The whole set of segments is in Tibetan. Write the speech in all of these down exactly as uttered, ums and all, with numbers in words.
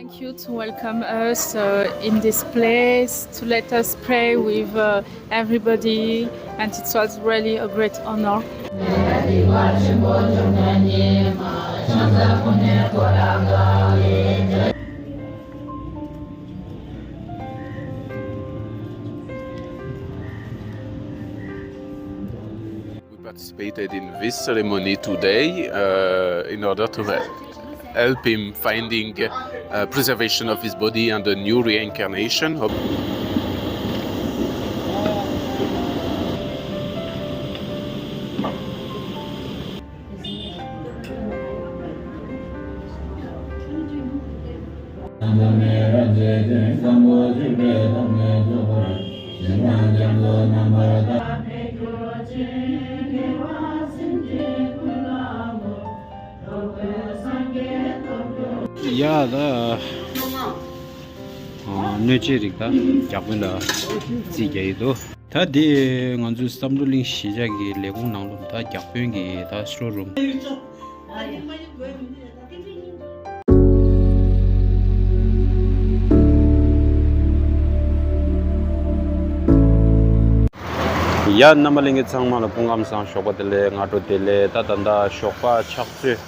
Thank you to welcome us uh, in this place, to let us pray with uh, everybody, and it was really a great honor. We participated in this ceremony today uh, in order to he- help him finding uh, preservation of his body and a new reincarnation. ཡ་ད། ཨ། སྣོད་ཆས་རིགས་ད་རྒྱ་དཔོན་ལ་རྩིས་རྒྱག་ཡི་འདུག་ད་དེ་ང་ཚོའི་བསམ་གྲུབ་གླིང་གཞིས་ཆགས་ཀྱི་ལས་ཁུངས་ནང་དུ་ད་རྒྱ་དཔོན་གྱི་ད་ཤོ་རུམ། ཡ། རྣམ་པ་ལྷན་རྒྱས་ཚང་མ་ལ་སྐུ་ཁམས་བཟང་། ཞོགས་པ་བདེ་ལེགས། སྔ་དྲོ་བདེ་ལེགས། ད་ད་ལྟ་ཞོགས་པ་ཕྱག་ཚོད་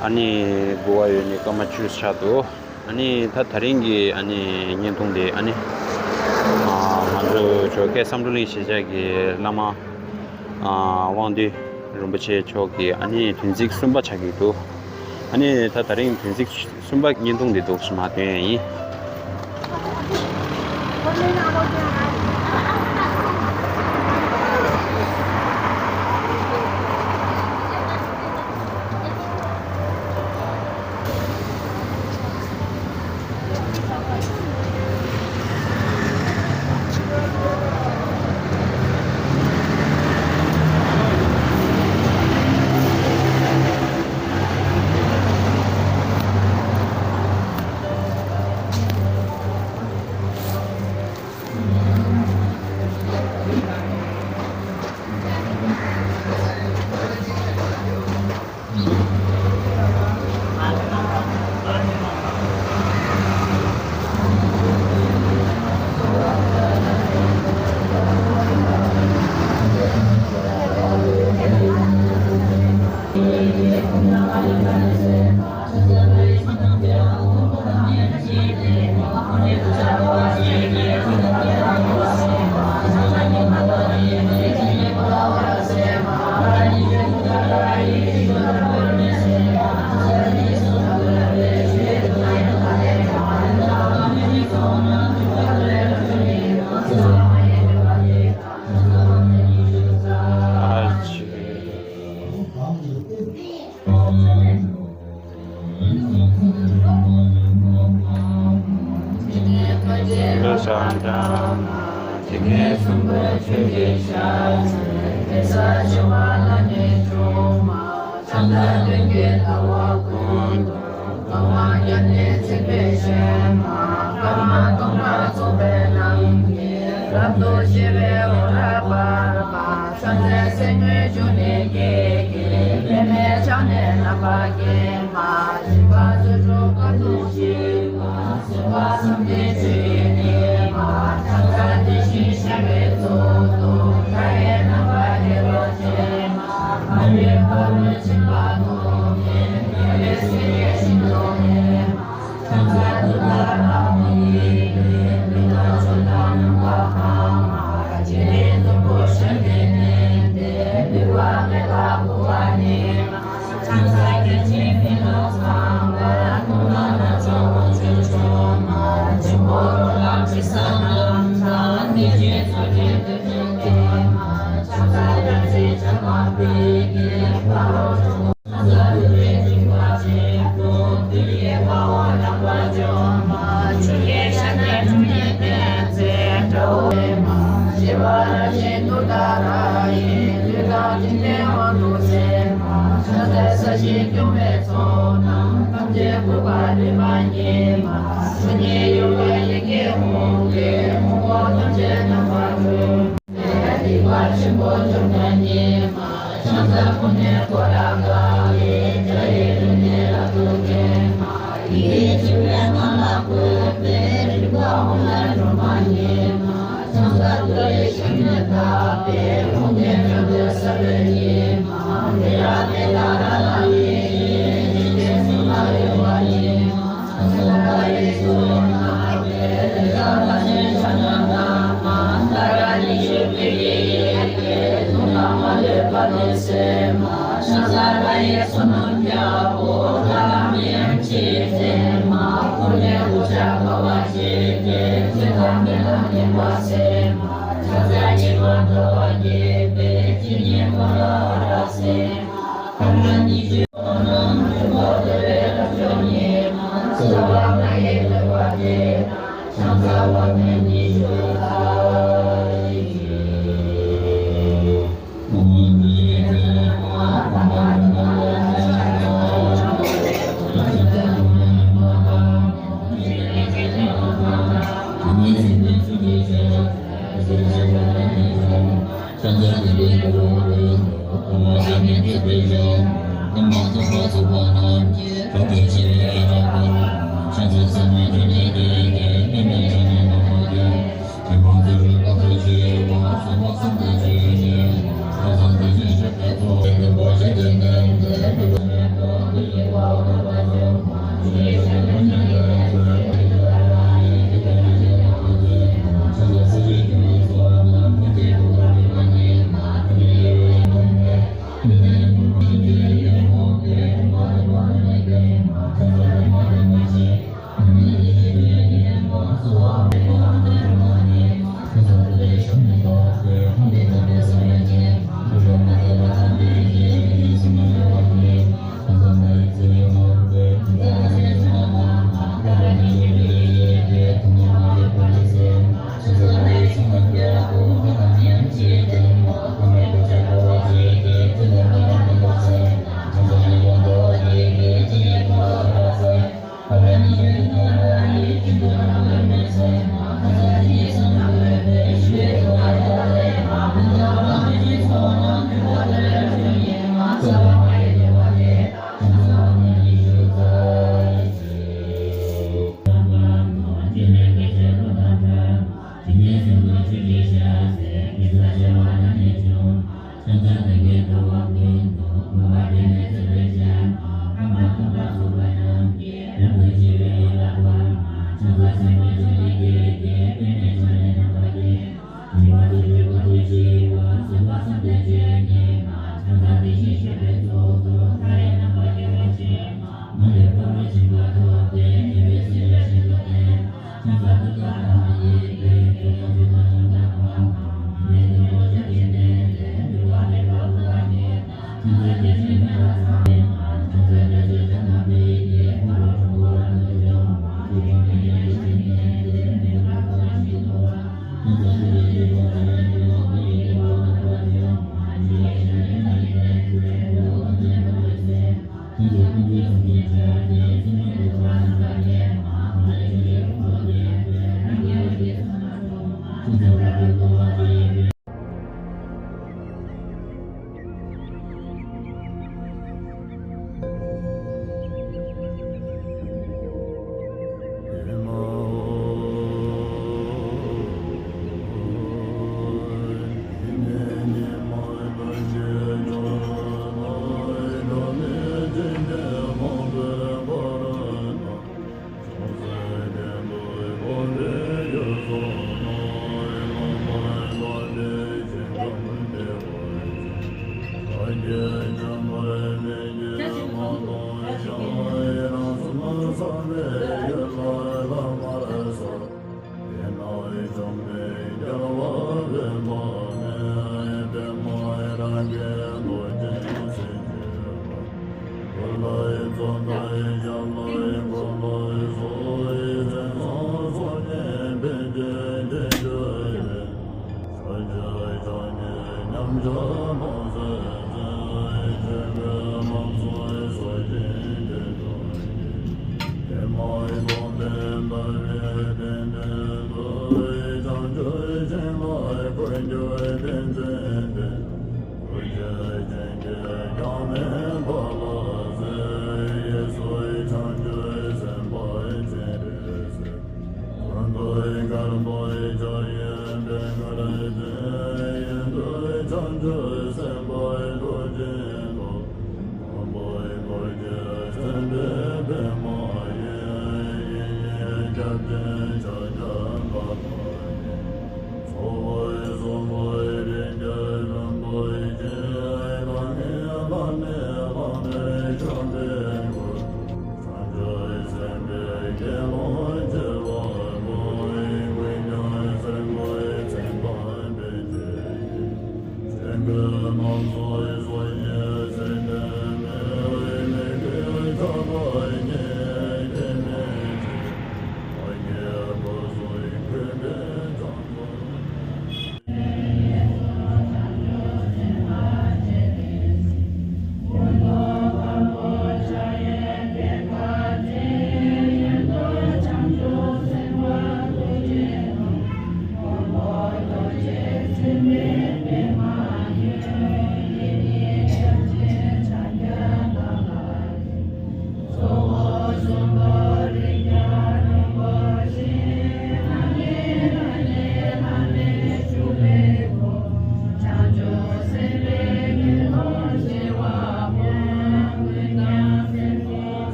ཨ་ནི་དགུ་པ་ཡོད་ནི་སྐར་མ་བཅུ་ཆགས་འདུག་ཨ་ནི་ད་ད་རིང་གི་ཨ་ནི་བརྙན་ཐུང་དེ་ཨ་ནི་ཨ་ང་ཚོ་ཇོ་ཁེ་བསམ་གྲུབ་གླིང་གཞིས་ཆགས་ཀྱི་བླ་མ་ཨ་དབང་འདུས་རིན་པོ་ཆེ་མཆོག་གི་ཨ་ནི་དོན་ཚིགས་གསུམ་པ་ཆགས་ཀྱི་འདུག་ཨ་ནི་ད་ད་རིང་དོན་ཚིགས་གསུམ་པ་བརྙན་ཐུང་འདི་འདུག་སེ་མར་སྟོན་ཡ་ཡིན།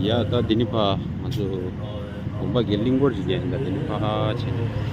ཡ། ད་འདི་ནི་ཕ་ང་ཚོ་དགོན་པ་གི་གླིང་སྐོར་ཅིག་ཡིན། ད་འདི་ནི་ཕ་ཧ་བྱས་ནས།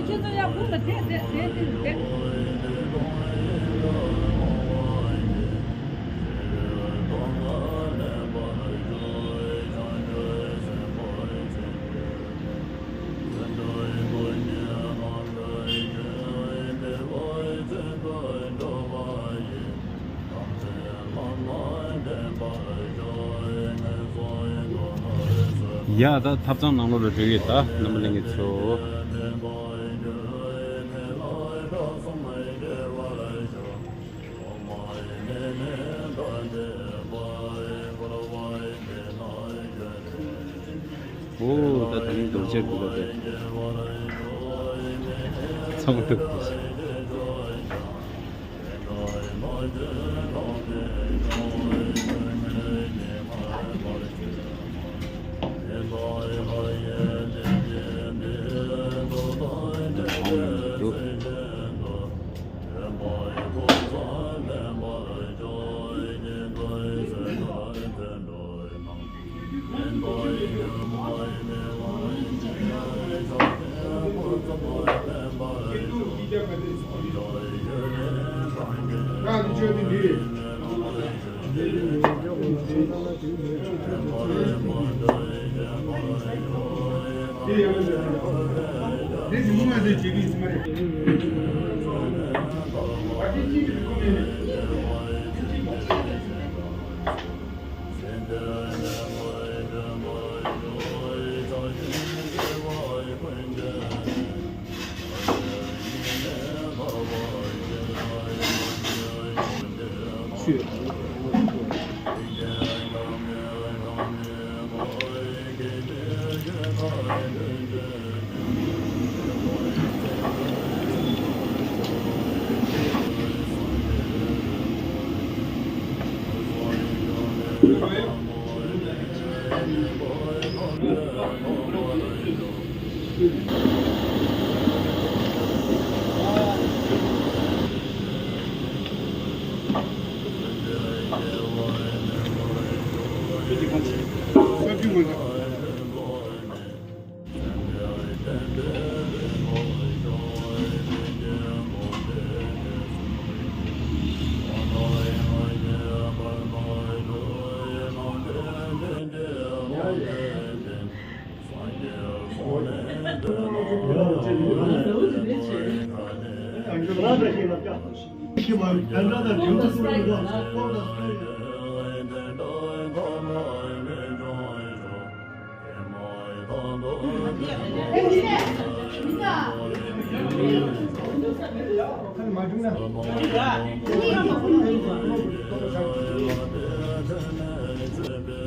ཁྱེད་ཚོ་ཡར་ཁུག་ལ་བསྡད་བསྡད་བསྡད་བསྡད་བསྡད། ཡ་ད་ཐབ་ཚང་ནང་ལོགས་ལ་འགྲོ་གི་ཡོད། ད་རྣམ་པ་ལྷན་རྒྱས་ཚོ། ཨོ་ད་ད་ནི་རྡོ་རྗེ་འདུག་ག་དེ། ཚང་འདུག་ག་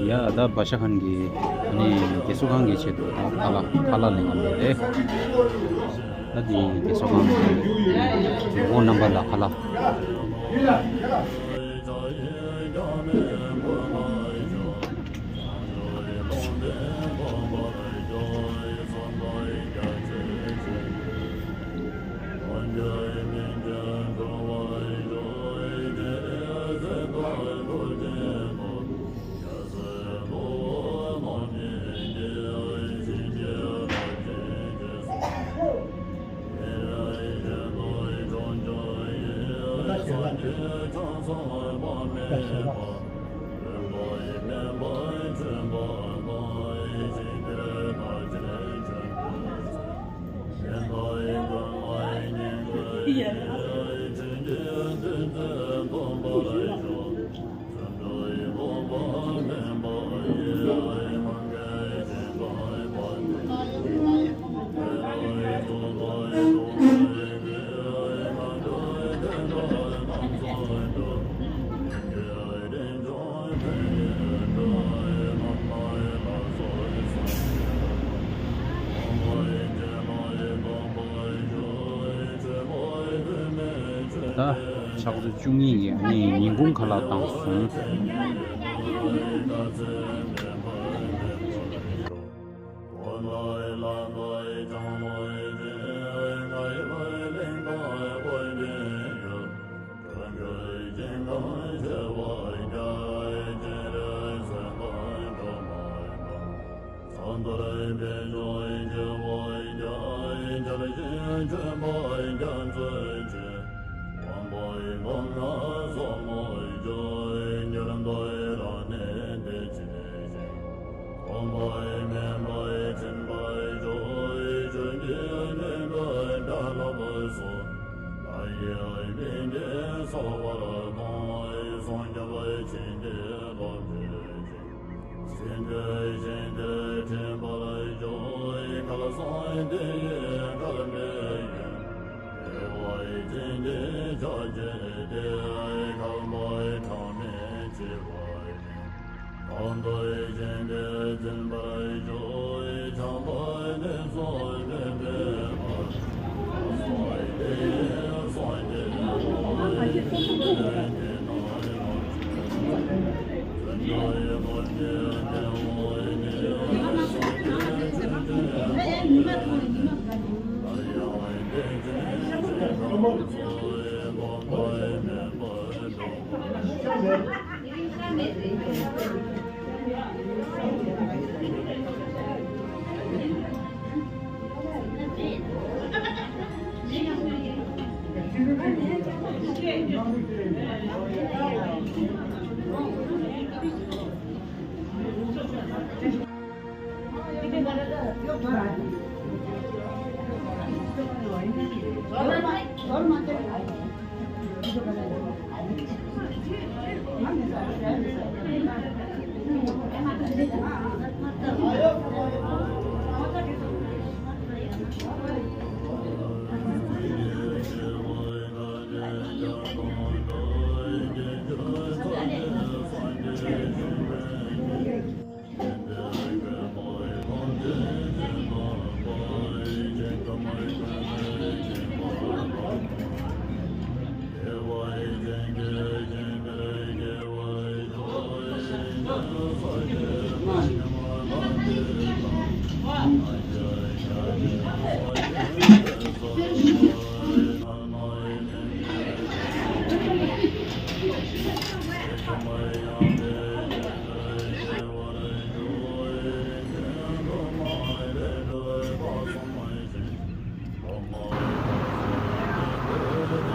ཡ་ད་བ་ཤ་ཁན་གྱི་ཨ་ནི་རྒས་གསོ་ཁང་གི་ཆེད་དུ་ད་ཁ་ལག་ཁ་ལག་ལེན་ག་འགྲོ་རེད། ད་དེ་རྒས་གསོ་ཁང་གི་རྒན་རྣམ་པ་ལ་ཁ་ལག་ད་ཕྱག་ཚོད་བཅུ་གཉིས་ཀྱི་ཨ་ནི་ཉིན་གུང་ཁ་ལག་བཏང་སོང་།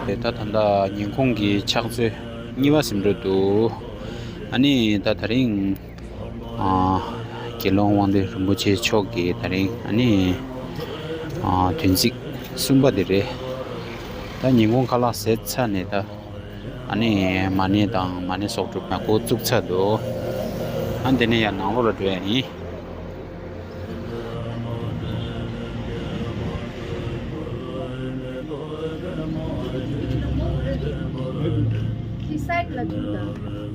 ད་ད་ལྟ་ཉིན་གུང་གི་ཕྱག་ཚོད་གཉིས་པ་ཟིན་འགྲོ་འདུག་ཨ་ནི་ད་དེ་རིང་ཨ་དགེ་སློང་དབང་ལྡན་རིན་པོ་ཆེ་མཆོག་གིས་དེ་རིང་ཨ་ནི་ཨ་དུས་ཚིགས་གསུམ་པ་དེ་རེད། ད་ཉིན་གུང་ཁ་ལག་ཟས་ཚར་ནས་ད་ཨ་ནི་མ་ཎི་དང་མ་ཎི་གསོག་སྒྲུབ་ལ་འགོ་བཙུགས་ཚར་འདུག་ཨ་འདི་ནས་ཡར་ནང་ལོགས་ལ་འགྲོ་ཡ་ཡིན། ཁྱི་སའིཌ་ལ་ཐུག་དང་།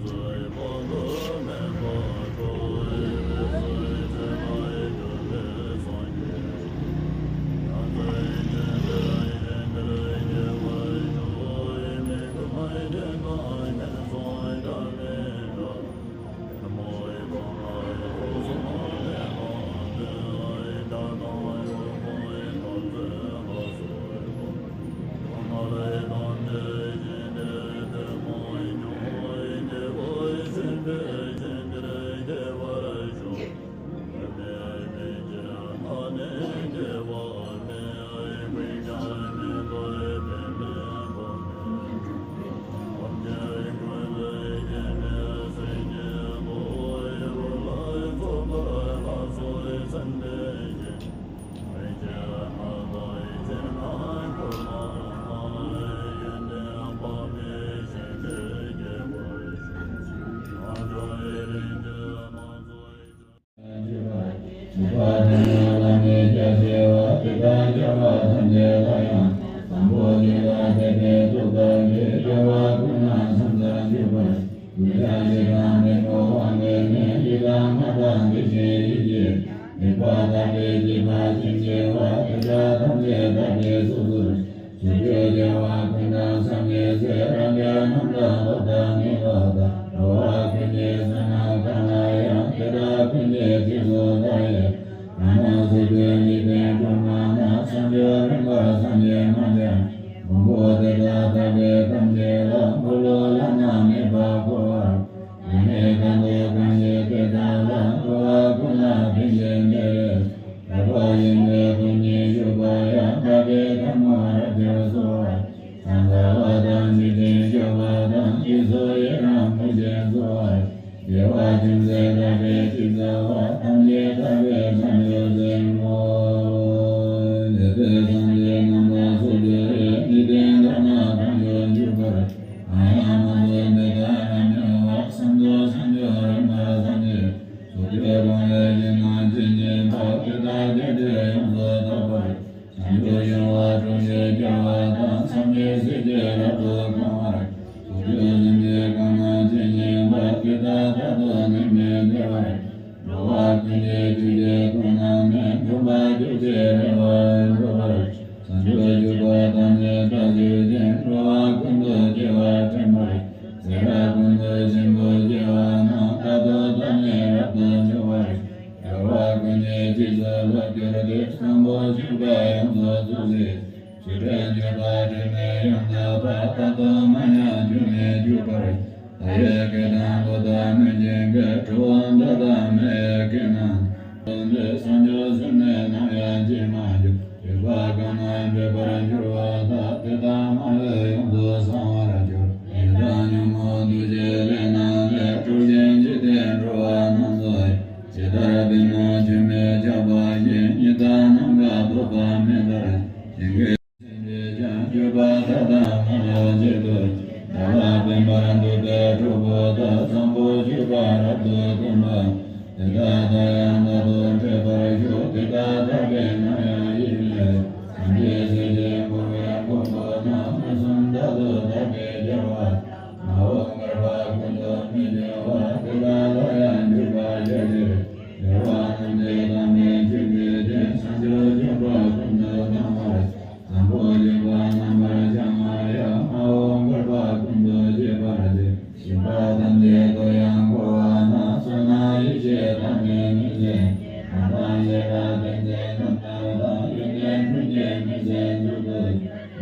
ཆོས་སྐྱོང་རྒྱལ་བ་ཀུན་དང་སངས་རྒྱས་སྲས། རང་གི་རྣམ་ཐར་ཐོབ་དང་ཉེ་བ་དང་། འགྲོ་བ་ཀུན་གྱི་བསོད་ནམས་གང་ལ་ཡང་། དེ་དག་ཀུན་གྱི་རྗེས་སུ་བདག་སློབ་ཅིང་། ཐ་མ་སུ་འཕོས་འཇིག་རྟེན་གྲོང་ཁྱེར་ན། བྱང་ཆུབ་སེམས་དཔའ་སངས་རྒྱས་སྣང་བ་ཅན། མགོན་པོ་དེ་དག་ཐར་པའི་གཏམ་གྱིས་བདག། འཁོར་ལོ་བླ་ན་མེད་པ་བསྐོར་བར། ཡང་ནི་གང་དུ་གང་བཞུགས་དེ་དག་ལ། འགྲོ་བ་ཀུན་ལ་ཕན་ཕྱིར་བདེ་བའི་རྩ། རྒྱལ་བ་ཡོན་ཏན་ཀུན་གྱི་སྤྱོད་པ་ཡང་། དག་པའི་ཐབས་རྣམས་རབ་ཏུ་གསལ་བ། སངས་རྒྱས་དང་ཆོས་ཀྱི་སྤྱོད་པ་དང་། ཞེས་སོགས་ཡི་རང་མུས་ཆེན་གསོལ་བ། རྒྱལ་བ་ཅུང་ཟད་དག་པའི་ཆོས་སྩལ་བ། ཐམས་ཅད་དག་པའི་བྱང་ཆུབ་སེམས་སྨོན། དེ་ལྟར་སངས་རྒྱས་རྣམ་པ་སུ་འཕོས་ཡོད། འཇིག་རྟེན་གང་ན་གང་བཞུགས་བཞུགས་པར། གང་ཡང་མ་གཟིགས་དེ་དག་རབ་གནས་པ། སངས་རྒྱས་བྱང་ཆུབ་རིམ་པར་སངས་རྒྱས། རབ་ཏུ་གང་བར། སོ་སོའི་སེམས་ཀྱི་གང་ན་ཇི་སྙེད་པ། དེ་དག་རྟག་ཏུ་ནི་མི་འབྲལ་བར། འགྲོ་བ་ཀུན་གྱི་ཆོས་ཀྱི་ཐོག་ན་མེད། འགྲུབ་པ་སྤྱོད་ཕྱིར་རེ་བ་འགྲུབ་པར། བྱང་ཆུབ་སྤྱོད་པ་ཐམས་ཅད་རྟག་སྤྱོད་ཅིང་། འགྲོ་བ་ཀུན་ཏུ་སྐྱེ་བ་འདྲེན་པར། ཚེ་རབས་ཀུན་ཏུ་ཆེན་པོ་སྐྱེ་བ་རྣམས། རྟག་ཏུ་ཐོབ་ནས་རབ་ཏུ་འཇུག་པར། རྒྱལ་བ་ཀུན་གྱི་རྗེས་སུ་བློ་གྱུར་ཏེ། བཟང་པོ་སྤྱོད་པ་ཡོངས་སུ་རྫོགས་སའི། ཆོས་དྲུག་འཇུག་པ་དྲི་མེད་ཡོངས་དག་པ། རྟག་ཏུ་མ་ཉམས་རྒྱུན་མི་འཆུགས་པར། ལྷ་ཡི་སྐད་དང་འབོད་སྟོན་མོས་ཤིང་བརྒྱ། གྲུལ་བུམ་དག་དང་མི་ཡི་སྐད་རྣམས། ཐམས་ཅད་བྱང་ཆུབ་སེམས་ནི་ནམ་ཡང་ཇི་མ་འཇུག། སྤྱོད་པ་གང་ན་འདྲེས་པར་འགྱུར་བ་དག། དེ་དག་མ་ལུས་ཡོངས་སུ་བྱང་བར་གྱུར། ཡི་དྭགས་ཉོན་མོངས་འདུ་བྱེད་ལས་རྣམས་ལས། གྲོལ་ཞིང་འཇིག་རྟེན་འགྲོ་བ་རྣམས་སུ། ཇི་ལྟར་པདྨོ་ཆུས་མི་ཁྱབ་པ་བཞིན། ཉི་ཟླ་ནམ་མཁའ་ཐོགས་པ་མེ་ལྟར། ཞིང་གི་སེམས་ཀྱིས་ཀྱང་སྤྱོད་པ་དག་དང་མ་ལུས་བྱེད་དུ། བདག་ལ་ཕན་པར་འདོད་པའི་གྲོགས་པོ་དག། བཟང་པོ་སྤྱོད་པ་རབ་ཏུ་སྟོན་པ། དེ་དག་དང་ཡང་དག་ཏུ་འཕྲད་པར་ཤོག། དེ་དག་དག་གིས་ནམ་ཡང་ཡིད་མི་བདེ། སངས་རྒྱས་སྲས་ཀྱི་འཁོར་བའི་མགོན་པོ་རྣམས། ཕུན་སུམ་ཚོགས་སུ་བདག་གིས་སྦྱར་བ། མ་འོངས་བསྐལ་པ་ཀུན་ཏུ་མི་འབྱུང་བ། དེ་དག་སླར་ཡང་འཇུག་པར་བྱ་ཕྱིར། རྒྱལ་བ་རྣམས་ཀྱི་དམ་པའི་ཆོས་ཀྱི་སྤྱན། བྱང་ཆུབ་སྤྱོད་པ་ཀུན་ཏུ་སྣང་བར། བཟང་པོ་སྤྱོད་པ་རྣམ་པར་བྱང་བ་ཡང་། མ་འོངས་བསྐལ་པ་ཀུན་ཏུ་སྤྱད་པར་བགྱི། སྲིད་པ་ཐམས་ཅད་དུ་ཡང་འཁོར་བ་ན། བསོད་ནམས་ཡེ་ཤེས་དང་ནི་མི་ཟད། ལྷ་དང་ཤེས་རབ་ཏིང་འཛིན་རྣམ་དག་དང་། ཡོན་ཏན་ཀུན་གྱི་མིང་ཚད་མཆོག་ཏུ། རྡོ་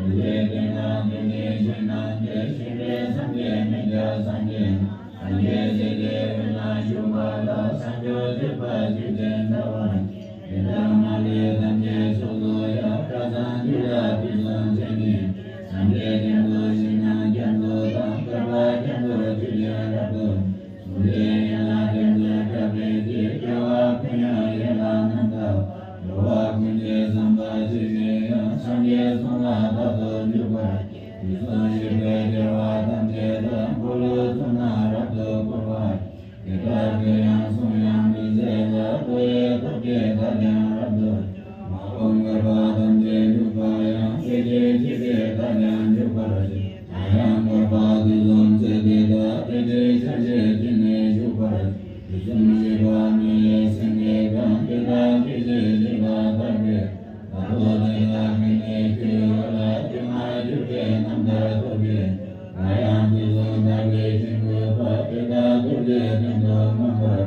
རྗེ་གདན་དང་ཐུགས་ཀྱི་ཆོས་རྣམས་ཏེ། ཤེས་རབ་སངས་རྒྱས་མི་འཇིགས་སངས་རྒྱས། སངས་རྒྱས་སྲས་ཀྱི་དབུས་ན་བཞུགས་པ་ལ། བྱང་ཆུབ་སྤྱོད་པ་རྒྱུད་ལྡན་བྱ་བར། དེ་ལྟར་མ་ལུས་ཐམས་ཅད་ཕྱོགས་སུ་ཡང་། སྐལ་བཟང་ཆོས་ལ་ཐོས་བསམ་བྱས་ནས། སངས་རྒྱས་རྒྱ་མཚོ་ཞིང་རྣམས་རྒྱ་མཚོ་དང་། བསྐལ་པ་རྒྱ་མཚོར་ཆོས་ཀྱི་རབ་ཏུ། སངས་རྒྱས་ཡན་ལག་རྒྱ་མཚོའི་སྒྲ་སྐད་ཀྱིས། སྐྱེ་བ་ཀུན་ཡང་ཡན་ལག་རྣམ་དག་འགྲོ་བ་ཀུན་གྱི་བསམ་པ་ཇི་བཞིན་དབྱངས། སངས་རྒྱས་གསུང་ལ་རྟག་ཏུ་འཇུག་པར། དུས་གསུམ་གཤེགས་པའི་རྒྱལ་བ་ཐམས་ཅད་དང་། འཁོར་ལོའི་ཚུལ་རྣམས་རབ་ཏུ་བསྐོར་བ། དེ་དག་གི་ཡང་གསུང་དབྱངས་མི་ཟད་ལ། ཐུགས་ཡི་སྟོབས་ཀྱིས་བདག་ཀྱང་རབ་ཏུ། མ་འོངས་བསྐལ་པ་ཐམས་ཅད་འཇུག་པ་ཡང་། སྐད་ཅིག་གཅིག་གིས་བདག་ཀྱང་འཇུག་པར་བགྱི། ད་ཡང་བསྐལ་པ་དུས་གསུམ་ཚེ་འདི་དག། སྐད་ཅིག་ཆ་ཤས་གཅིག་ནི་འཇུག་པར་བགྱི། དུས་གསུམ་གཤེགས་པ་མི་ཡི་སེང་གེ་གང་། དེ་དག་སྐད་ཅིག་གཅིག་ལ་བདག་གིས། ད་ལྟོ་དེ་དག་གི་ནི་སྤྱོད་ཡུལ་ལ། སྐྱོན་མ་གྱུར་པའི་རྣམ་ཐར་ཐོབ་པས། ད་ཡང་དུས་གསུམ་དག་པའི་ཞིང་བཀོད་པ། དེ་དག་ཐུགས་རྗེའི་དོན་དུ་མངོན་པར།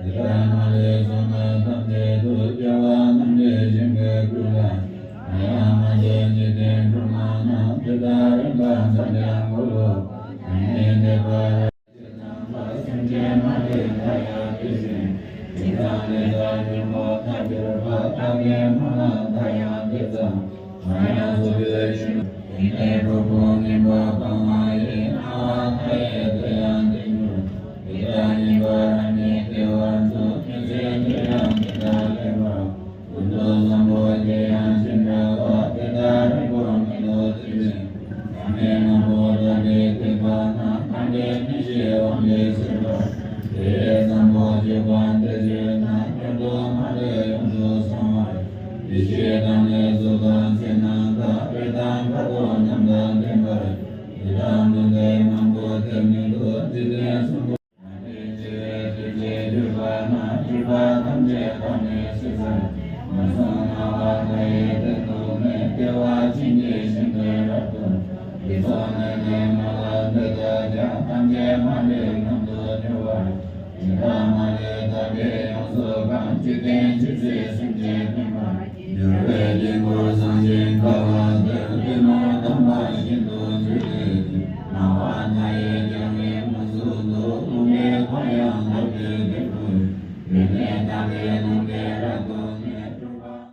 དེ་ལྟར་མ་ལུས་བསོད་ནམས་ཐམས་ཅད་དུ། སྐྱེ་བ་རྣམས་ཀྱི་ཞིང་བཀོད་ཀུན་ལ། ད་ཡང་མ་ལུས་འཇིག་རྟེན་སྒྲོན་མ་རྣམས། དེ་དག་རིམ་པ་མཚམས་སྦྱར་འཁོར་ལོ། ཡང་ནི་འདས་པ་རབ་ཀྱི་རྣམ་པ། སེམས་ཅན་མ་ལུས་མཐའ་ཡས་ཏེ་ཟིན། དེ་དག་ལས་དག་ཉོན་མོངས་མཐར་གྱུར་པ། བདག་གི་སྨོན་ལམ་མཐའ་ཡང་དེ་ཙམ། མ་ཡང་སོ་པའི་ཞིང་། དེ་ནས་གྲོགས་པོ་ངན་པ་གང་མ་ཡིན། སྣང་བ་མཐའ་ཡས་དེ་ཡང་དེར་གྱུར། དེ་དག་ཉེས་པ་རབ་ཉིད་བདེ་བར་འཚོ། མི་ཚེ་འདིར་ཡང་དེ་དག་ལེགས་པར། ཀུན་ཏུ་བཟང་པོ་དེ་ཡང་ཅི་འདྲ་བ། དེ་དག་རིང་པོར་མི་ཐོགས་ཚེ་རིང་། བཟང་ངན་མང་པོ་བདག་གིས་ཐེག་པ་ན། ཐམས་ཅད་མི་ཤེས་དབང་གིས་ཟད་པར། དེ་ཡི་བཟང་པོ་སྤྱོད་པ་འདི་བྱས་ན། མྱུར་དུ་མ་ལུས་ཡོངས་སུ་བྱང་བར། ཡེ་ཤེས་དང་ནི་གཟུགས་དང་ཚེར་སྣང་དག། དཔལ་དང་དཀའ་ཐུབ་རྣམས་དང་ལྡན་པར། དེ་དག་མུ་སྟེགས་མང་པོ་དེར་མྱུར་དུ། འཇིག་རྟེན་གསུམ་པོ། འགྱུར་བའི་དཀྱིལ་འཁོར་བཟང་ཞིང་དགའ་བ་དེར། པདྨོ་དམ་པ་ཤིན་ཏུ་མཆོད་དེ། སྣང་བ་མཐའ་ཡས་རྒྱལ་བའི་ཕུན་ཚོགས་སུ། ལྷུང་བཟེད་ཁོག་ཡངས་འདབ་བརྒྱད་དེར་འཁོད། ཡོན་ཏན་དག་པའི་ནམ་མཁའི་རབ་ཏུ་གནས། སྤྲུལ་པ།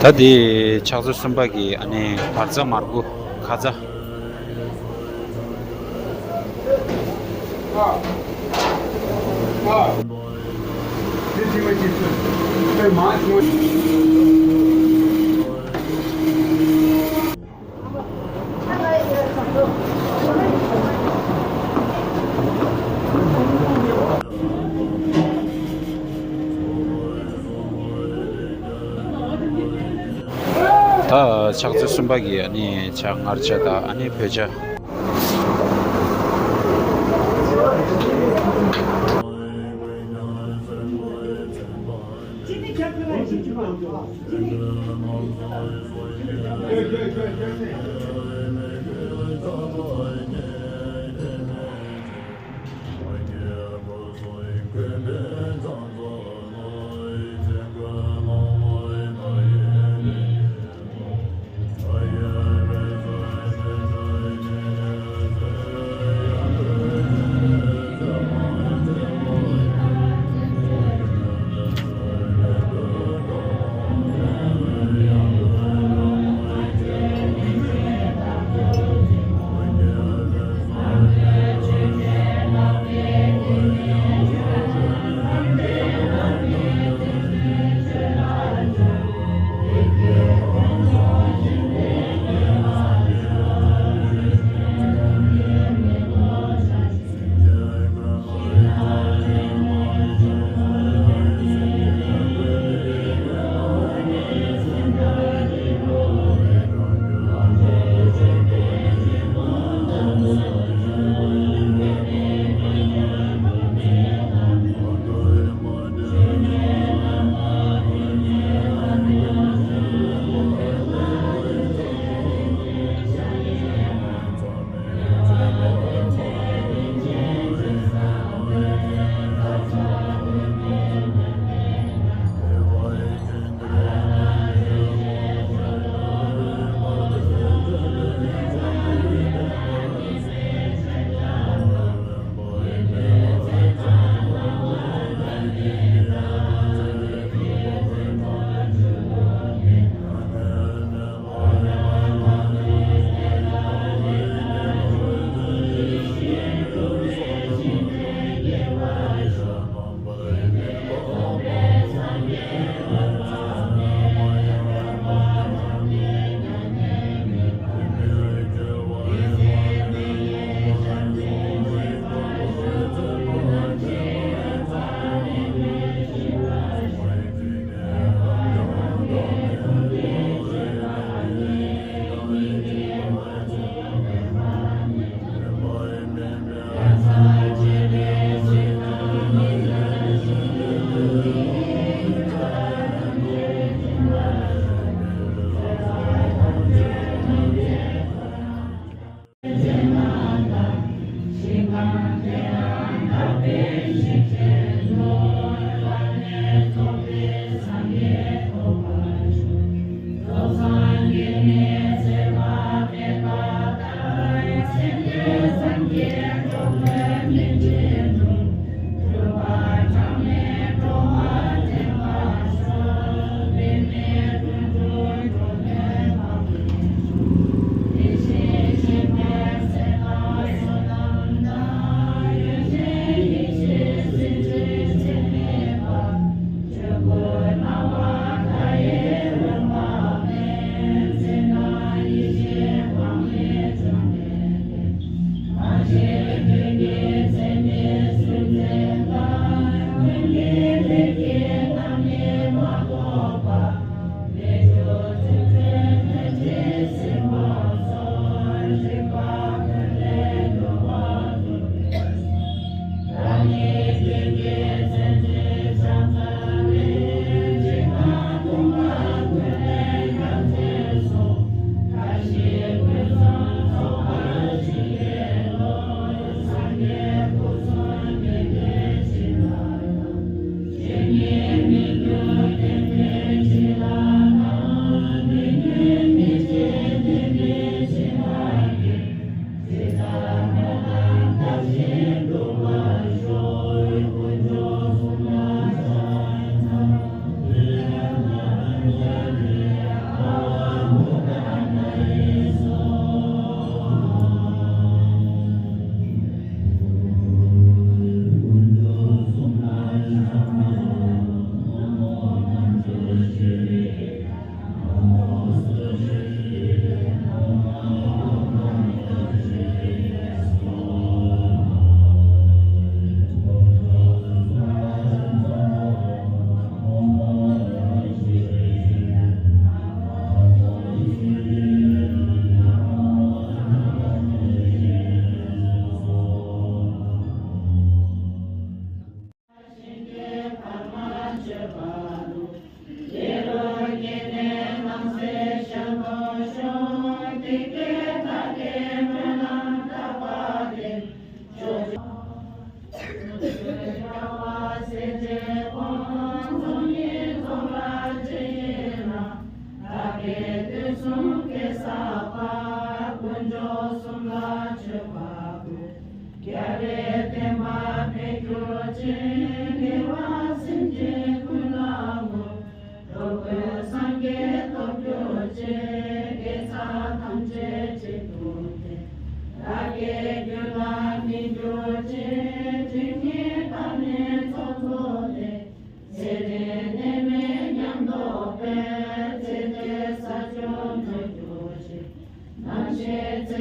ད་དེ་ཕྱག་ཚོད་གསུམ་པ་གི་ཨ་ནི་བར་ཚ་མར་ཁུ་ཁ་ཚ། ད་ཕྱག་ཚོད་གསུམ་པ་གི་ཨ་ནི་ཇ་མངར་ཇ་དང་ཨ་ནི་བོད་ཇ།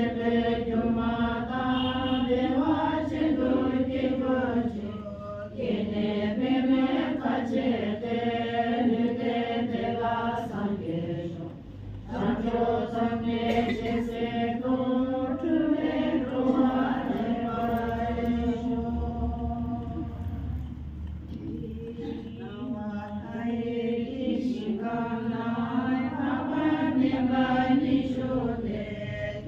སྒྱུ་མ་དང་བདེ་བ་ཆེན་པོའི་དཀྱིལ་འཁོར་ཆེ། སྐྱེ་གནས་པདྨའི་ཁ་ཕྱེ་སྟེ། ལུས་རྟེན་དེ་ལ་སངས་རྒྱས་ཤོག། བྱང་ཕྱོགས་ཚངས་པའི་སྤྱན་གཟིགས་མཐོང་། འཁྲུལ་མེད་འགྲོ་བ་ལེགས་པར་ཤོག། སྣང་བ་མཐའ་ཡས་ཀྱི་ཞིང་ཁམས་ན། འཕགས་པ་མཉན་པ་ཉིད་བཞུགས་ཏེ།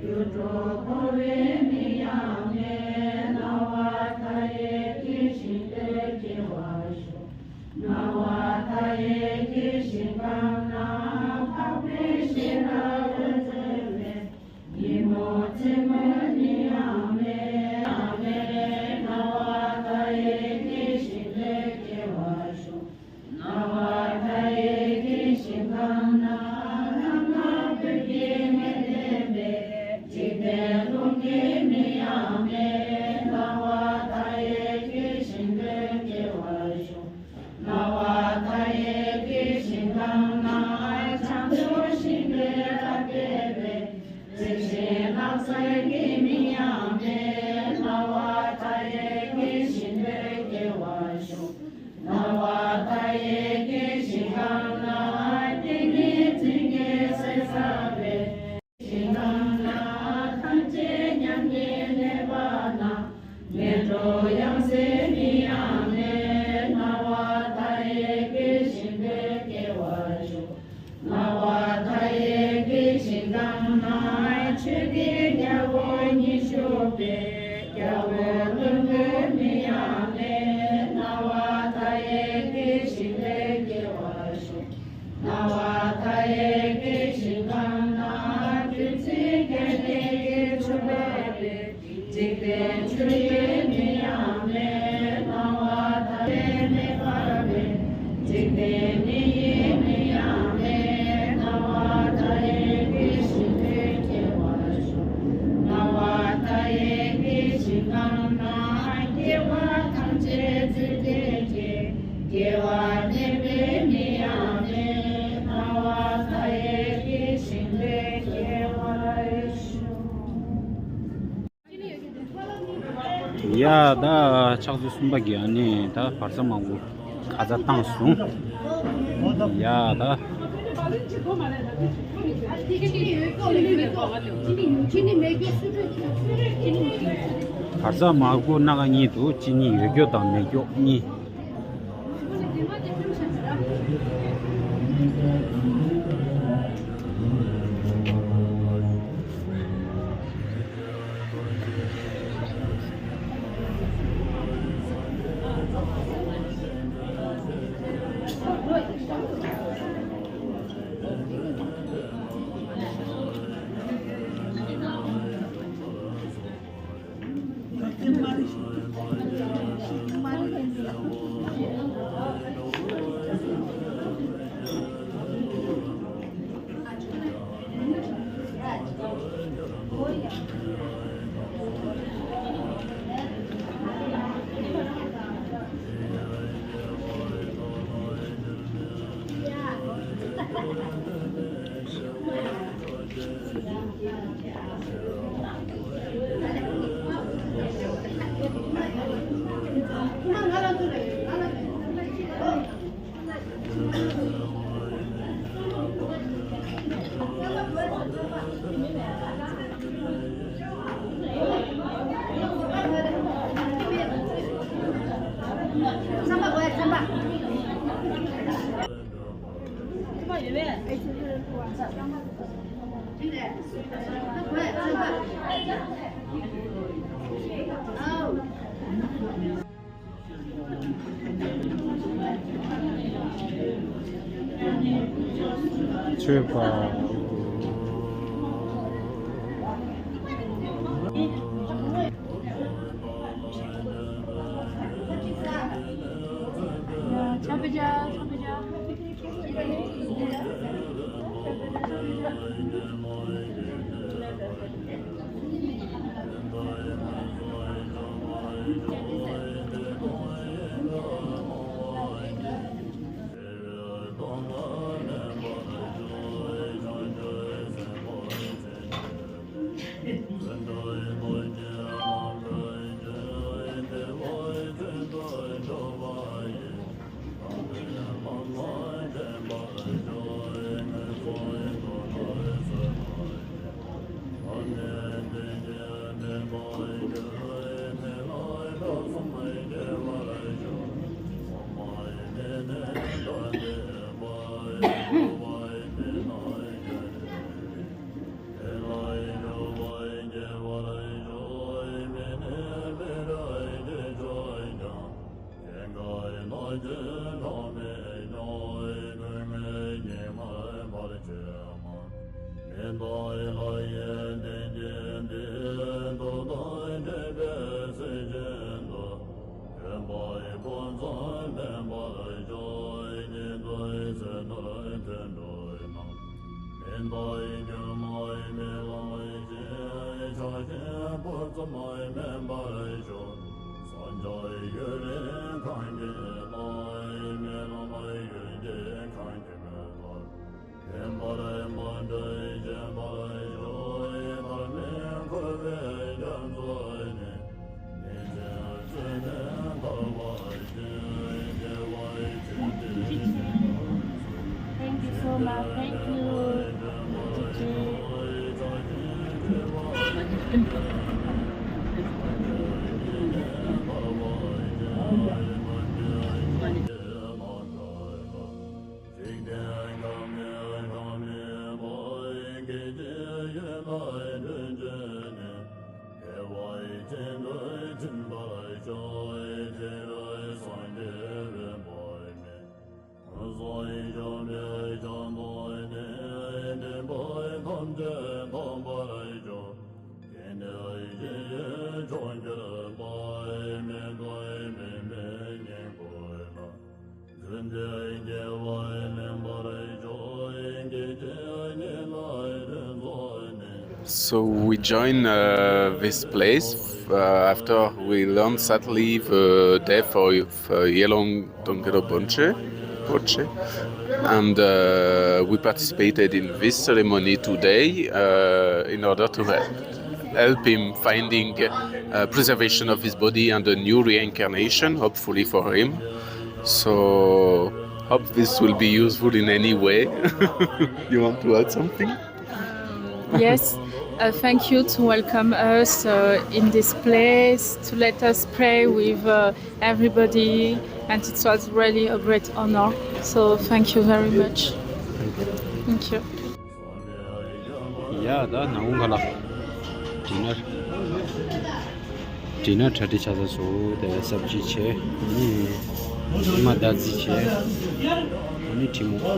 རྒྱུ་འགྲོ་འཁོར་བའི་མིང་ཡང་མེད། སྣང་བ་མཐའ་ཡས་ཀྱི་ཞིང་དུ་སྐྱེ་བར་ཤོག། སྣང་བ་མཐའ་ཡས་ཀྱི་ཞིང་ཁམས་ན། འཕགས་པའི་ཤེས་རབ་འོད་འཚེར་བའི། ཉིན་མོ་མཚན་མོའི་མིང་ཡང་མེད། སྣང་བ་མཐའ་ཡས་ཀྱི་ཞིང་དུ་སྐྱེ་བར་ཤོག། སྣང་བ་མཐའ་ཡས་ཀྱི་ཞིང་ཁམས་ན། ལྷ་དང་བདུད་ཀྱི་ངོས་ལྡན་པའི། འཇིག་རྟེན་གླིང་གི་མིང་ཡང་མེད། སྣང་བ་མཐའ་ཡས་ཀྱི་ཞིང་དུ་སྐྱེ་བར་ཤོག། སྣང་བ་མཐའ་ཡས་ཀྱི་ཞིང་ཁམས་ན། བྱང་ཆུབ་ཤིང་གི་རབ་རྒྱས་པའི། རྩི་ཤིང་ནགས་ཚལ་གྱི་མིང་ཡང་མེད། སྣང་བ་མཐའ་ཡས་ཀྱི་ཞིང་དུ་སྐྱེ་བར་ཤོག། སྣང་བ་མཐའ་ཡས་ཀྱི་ཞིང་ཁམས་ན། ཏིང་ངེ་འཛིན་གྱི་ཟེར་ཟ་བའི། ཞིང་ཁམས་ན། ཐམས་ཅད་མཉམ་ཉིད་གནས་པ་ན། ངན་འགྲོ་ཡང་སྲིད་མིང་ཡང་མེད། སྣང་བ་མཐའ་ཡས་ཀྱི་ཞིང་དུ་སྐྱེ་བར་ཤོག། སྣང་བ་མཐའ་ཡས་ཀྱི་ཞིང་ཁམས་ན། ཆོས་ཀྱི་རྒྱལ་པོ་ཉིད་བཞུགས་པའི། རྒྱལ་པོ་ཀླུ་འགོའི་མིང་ཡང་མེད། སྣང་བ་མཐའ་ཡས་ཀྱི་ཞིང་དུ་སྐྱེ་བར་ཤོག། སྣང་བ་མཐའ་ཡས་ཀྱི་ཞིང་ཁམས་ན། བདུད་རྩི་རྒྱལ་བསྟན་གྱི་ཆུ་འབབ་པའི། འཇིག་རྟེན་ཆུ་ཡི་མིང་ཡང་མེད། སྣང་བ་མཐའ་ཡས་མེ་འབར་བའི། འཇིག་རྟེན་མེ་ཡི་མིང་ཡང་མེད། སྣང་བ་མཐའ་ཡས་ཀྱི་ཞིང་དུ་སྐྱེ་བར་ཤོག། སྣང་བ་མཐའ་ཡས་ཀྱི་ཞིང་ཁམས་ན། སྐྱེ་བ་ཐམས་ཅད་རྫོགས་བདེ་སྐྱེ། སྐྱེ་བ་མེད་པའི་མིང་ཡང་མེད། སྣང་བ་མཐའ་ཡས་ཀྱི་ཞིང་དུ་སྐྱེ་བར་ཤོག། ཡ་ད་ཕྱག་ཚོད་གསུམ་པ་གི་ཨ་ནི་ད་བར་ས་མང་པོ་ཁ་ཚ་བཏང་སོང་། ཡ་ད་བར་ས་མང་པོ་སྣ་ཁ་གཉིས་འདུག་གཅིག་ནི་ཡོད་རྒྱུ་དང་མེད་རྒྱུ་གཉིས། མཆོད་པ། Thank you so much. Thank you. So we join uh, this place uh, after we learned sadly the death of, of Yelong Tongkero Bonche, Bonche. And uh, we participated in this ceremony today uh, in order to help, help him finding uh, preservation of his body and a new reincarnation, hopefully for him. So hope this will be useful in any way. You want to add something? Yes, uh, thank you to welcome us uh, in this place, to let us pray with uh, everybody, and it was really a great honor. So thank you very much. Thank you. ཡ་ད་ནང་ཁ་ལ་ཌི་ནར་ཌི་ནར་གྲ་སྒྲིག་བྱ་ས་སུ་དེ་སབ་ཇི་བྱས། ཨ་ནི་ཁི་མ་ད་ཛི་བྱས། ཨ་ནི་ཁྲི་མོ། ཡ་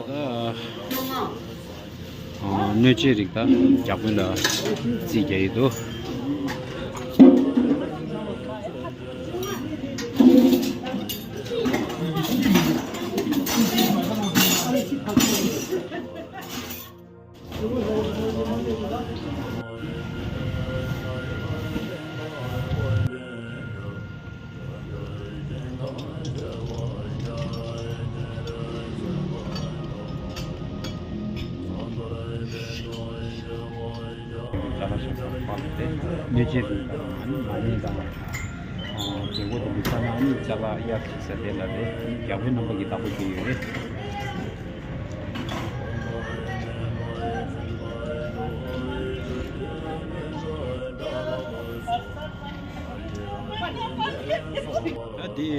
ད། སྣོད་ཆས་རིགས་དང་རྒྱ་དཔོན་ལ་རྩིས་རྒྱག་ཡི་འདུག་ཅ་ལག་ཤ་ཚ་པ་ལ་དེ་སྣོད་ཆས་རིགས་དང་ཨ་ནི་མ་ཎི་དང་རྒྱལ་སྒོ་དེ་འདི་ས་ན་ཨ་ནི་ཅ་ལག་གཡར་ཅིག་ཟེར་དེ་ལ་རེད། རྒྱ་བོད་རྣམ་པ་གི་བདག་པོ་དེ་ཡོད་རེད། ད་དེ་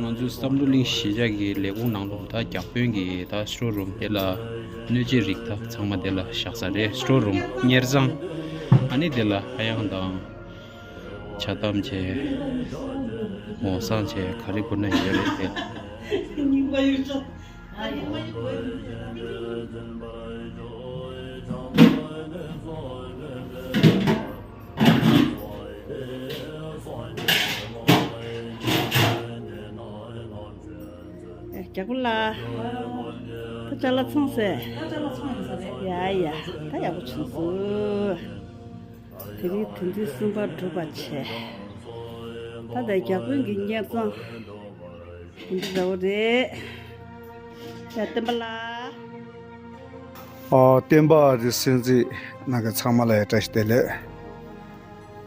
ང་ཚོའི་བསམ་གྲུབ་གླིང་གཞིས་ཆགས་ཀྱི་ལས་ཁུངས་ནང་ལོགས་ད་རྒྱ་དཔོན་གྱི་ད་སི་ཊོར་རུམ་དེ་ལ་སྣོད་ཆས་རིགས་ད་ཚང་མ་དེ་ལ་བཞག་ས་རེད། སི་ཊོར་རུམ་གཉེར་ཚང་ཨ་ནི་དེ་ལ་ཧ་ཡང་དང་ཇ་དམ་བྱས་འོ་བསང་བྱས་ག་རེ་དགོས་ན་ཡོད་རེད་དེ། རྒྱལ་པོ་ལགས། ད་ཅ་ལག་ཚང་ཟེར། ད་ཅ་ལག་ཚང་ཡིན་ས་རེད། ཡ་ཡ། ད་ཡག་པོ་བྱུང་སོང་། དེ་རིང་དོན་ཚན་གསུམ་པ་གྲུབ་པ་བྱས། ད་ལྟ་རྒྱ་དཔོན་གྱི་སྙན་གཙང་འདི་འདྲ་བོ་རེད། ཡ་བསྟན་པ་ལགས། ཨ། བསྟན་པ་ཨ་རི་གསན་གཟིགས་གནང་མཁན་ཚང་མ་ལ་ཡ་བཀྲ་ཤིས་བདེ་ལེགས།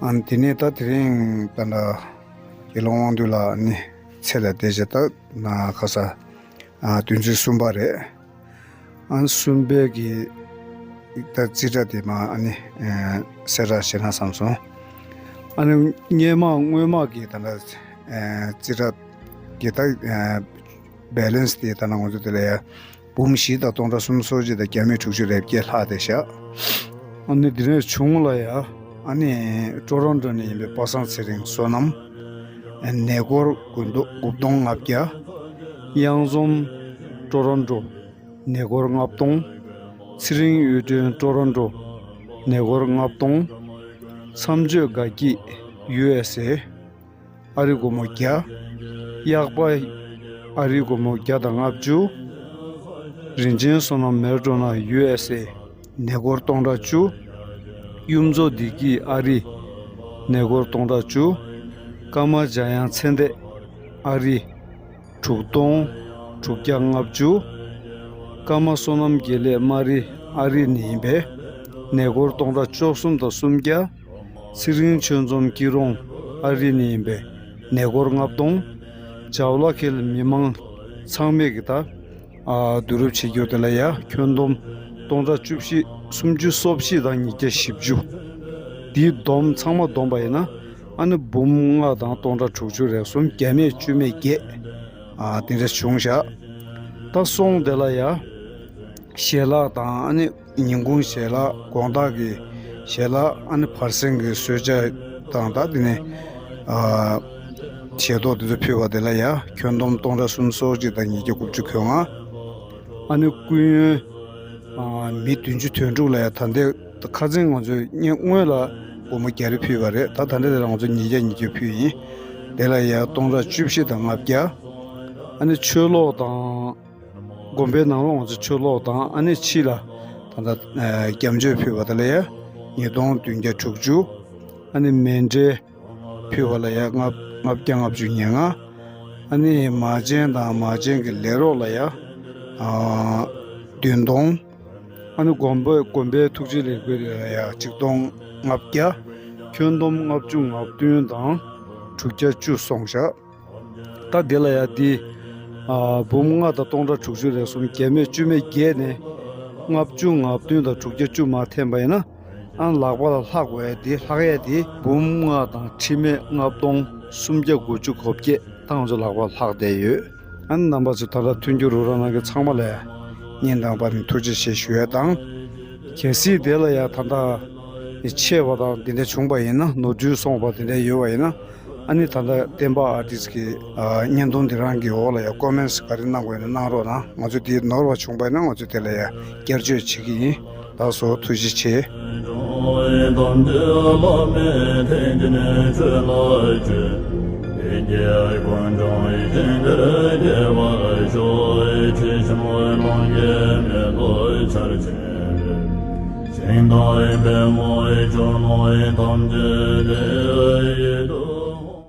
ཨ་ནི་དེ་ནས་ད་དེ་རིང་ད་ལྟ་དགེ་སློང་དབང་འདུས་ལགས་ནི་ཚེ་ལས་འདས་བྱས་ད་ན་ཁ་ས་ཨ་དོན་ཚན་གསུམ་པ་རེད། ཨ་ནི་གསུམ་པའི་གི་ད་རྩིས་ཁྲ་དེ་མ་ཨ་ནི་ཨ་གསལ་བསྒྲགས་བྱས་ན་བསམ་སོང་། ཨ་ནི་སྔོན་མ་སྔོན་མ་གི་ད་ལྟ་ཨ་རྩིས་ཁྲ་གི་ད་ཨ་བེ་ལེན་སི་དེ་ད་ལྟ་ང་ཚོ་དེ་ལ་ཡ་འབུམ་བཞི་དང་སྟོང་ཕྲག་སུམ་ཅུ་སོ་གཅིག་དང་བརྒྱ་མེད་དྲུག་ཅུ་རེ་བརྒྱད་ལྷག་བསྡད་ཤག། ཨ་ནི་དེ་ནས་གཞུང་ལ་ཡ་ཨ་ནི་ཀྲོ་རོན་ཀྲོ་ནས་ཡིན་པའི་པ་སངས་ཚེ་རིང་བསོད་ནམས། ཨ་ནས་སྒོར་དགུ་སྟོང་དགུ་སྟོང་ལྔ་བརྒྱ། གཡང་འཛོམས་ཀྲོ་རོན་ཀྲོ། ནས་སྒོར་ལྔ་སྟོང་། ཚེ་རིང་གཡུ་སྒྲོན་ཀྲོ་རོན་ཀྲོ། ནས་སྒོར་ལྔ་སྟོང་། མཚམས་གཅོད་དགའ་སྐྱིད་ཡུ་ཨེས་ཨེ། ཨ་རི་སྒོར་མོ་བརྒྱ། གཡག་པ་ཨ་རི་སྒོར་མོ་བརྒྱ་དང་ལྔ་བཅུ། རིན་ཆེན་བསོད་ནམས་མེལ་ཀྲོ་ན་ཡུ་ཨེས་ཨེ། ནས་སྒོར་སྟོང་ཕྲག་བཅུ། གཡུ་མཚོ་བདེ་སྐྱིད་ཨ་རི། ནས་སྒོར་སྟོང་ཕྲག་བཅུ། ཀརྨ་འཇམ་དབྱངས་ཚེ་འདས་ཨ་རི། དྲུག་སྟོང་དྲུག་བརྒྱ་ལྔ་བཅུ། ཀརྨ་བསོད་ནམས་དགེ་ལེགས་མ་རི་ཨ་རི་ནས་ཡིན་པས་ནས་སྒོར་སྟོང་ཕྲག་བཅུ་གསུམ་དང་སུམ་བརྒྱ། ཚེ་རིང་ཆོས་འཛོམས་སྐྱིད་རོང་ཨ་རི་ནས་ཡིན་པས་ནས་སྒོར་ལྔ་སྟོང་། ཇའོ་ལ་ཁེལ་མི་མང་ཚང་མས་ཀྱི་ད་ཨ་བསྡུ་རུབ་བྱེད་རྒྱུ་དེ་ལ་ཡ་ཁྱོན་བསྡོམས་སྟོང་ཕྲག་བཅུ་བཞི་སུམ་ཅུ་སོ་བཞི་དང་ཉིས་བརྒྱ་བཞི་བཅུ། འདིའི་བསྡོམས་ཚང་མ་བསྡོམས་པ་ཡིན་ན་ཨ་ནི་འབུམ་ལྔ་དང་སྟོང་ཕྲག་དྲུག་ཅུ་རེ་གསུམ་བརྒྱ་མེད་བཅུ་མེད་བརྒྱད། ཨ་དེ་འདྲ་བྱུང་ཤག། ད་སོང་དེ་ལ་ཡ་ཞལ་ལག་དང་ཨ་ནི་ཉིན་གུང་ཞལ་ལག་དགོང་དག་གི་ཞལ་ལག་ཨ་ནི་བར་གསེང་གི་གསོལ་ཇ་དང་ད་དེ་ནས་ཨ་ཞལ་ཏོག་དེ་ཚོ་ཕུལ་བ་དེ་ལ་ཡ་ཁྱོན་བསྡོམས་སྟོང་ཕྲག་སུམ་ཅུ་སོ་གཅིག་དང་ཉིས་བརྒྱ་དགུ་བཅུ་གོ་ལྔ། ཨ་ནི་སྐུ་ཡོན་ཨ་མི་བདུན་ཅུ་དོན་དྲུག་ལ་ཡ་ད་ལྟའི་ཁ་སང་ང་ཚོས་སྔོན་ལ་སྒོར་མོ་བརྒྱ་རེ་ཕུལ་བ་རེད། ད་ད་ལྟ་དེ་ལ་ང་ཚོ་ཉིས་བརྒྱ་ཉིས་བརྒྱ་ཕུལ་ཡིན། དེ་ལ་ཡ་སྟོང་ཕྲག་བཅུ་བཞི་དང་ལྔ་བརྒྱ། ཨ་ནི་ཆོས་ལོག་དང་། དགོན་པའི་ནང་ལོགས་ང་ཚོ་ཆོས་ལོག་དང་ཨ་ནི་ཕྱི་ལ་ད་ལྟ་ཨ་སྐྱབས་བཅོལ་ཕུལ་བ་དེ་ལ་ཡ་ཉིས་སྟོང་བདུན་བརྒྱ་དྲུག་ཅུ། ཨ་ནི་མཎྜལ་ཕུལ་བ་ལ་ཡ་ལྔ་ལྔ་བརྒྱ་ལྔ་བཅུ་ང་ལྔ། ཨ་ནི་མ་བྱན་དང་མ་བྱན་གྱི་ལས་རོགས་ལ་ཡ་ཨ་བདུན་སྟོང་། ཨ་ནི་དགོན་པའི་དགོན་པའི་ཐུགས་རྗེ་ལས་འགུལ་ལ་ཡ་ཆིག་སྟོང་ལྔ་བརྒྱ། ཁྱོན་བསྡོམས་ལྔ་བཅུ་ང་བདུན་དང་དྲུག་བརྒྱ་བཅུ་སོང་ཤག། ད་དེ་ལ་ཡ་དེ་ཨ་འབུམ་ལྔ་དང་སྟོང་ཕྲག་དྲུག་ཅུ་རེ་གསུམ་བརྒྱ་མེད་བཅུ་མེད་བརྒྱད་ནས་ལྔ་བཅུ་ང་བདུན་དང་དྲུག་བརྒྱ་བཅུ་མར་འཐེན་པ་ཡིན་ན་ཨ་ལག་པ་ལ་ལྷག་དགོས་ཡ་དེ་ལྷག་ཡ་དེ་འབུམ་ལྔ་དང་ཁྲི་མེད་ལྔ་སྟོང་སུམ་བརྒྱ་དགུ་བཅུ་གོ་བརྒྱད་ད་ང་ཚོ་ལག་པ་ལ་ལྷག་བསྡད་ཡོད། ཨ་ནི་རྣམ་པ་ཚོ་ད་ལྟ་མཐུན་འགྱུར་རོགས་རམ་གནང་མཁན་ཚང་མ་ལ་སྙིང་ཐག་པ་ནས་ཐུགས་རྗེ་ཆེ་ཞུ་ཡ་དང་། གལ་སྲིད་དེ་ལ་ཡ་ད་ལྟ་ཆད་པ་དང་དེ་འདྲ་བྱུང་པ་ཡིན་ན་ནོར་འཁྲུལ་སོང་བ་དེ་འདྲ་ཡོད་པ་ཡིན་ན། ཨ་ནི་ད་ལྟ་བསྟན་པ་ཨར་ཊིསི་གི་ཨ་བརྙན་ཐུང་འདི་རང་གི་འོག་ལ་ཡ་ཀོ་མེན་ཊི་ག་རེ་གནང་དགོས་ན་གནང་རོགས་གནང་། ང་ཚོ་དེ་ནོར་བ་བྱུང་པ་ཡིན་ན་ང་ཚོ་དེ་ལ་ཡ་བསྐྱར་བཅོས་བྱེད་ཀྱི་ཡིན། ལགས་སོ། ཐུགས་རྗེ་ཆེ།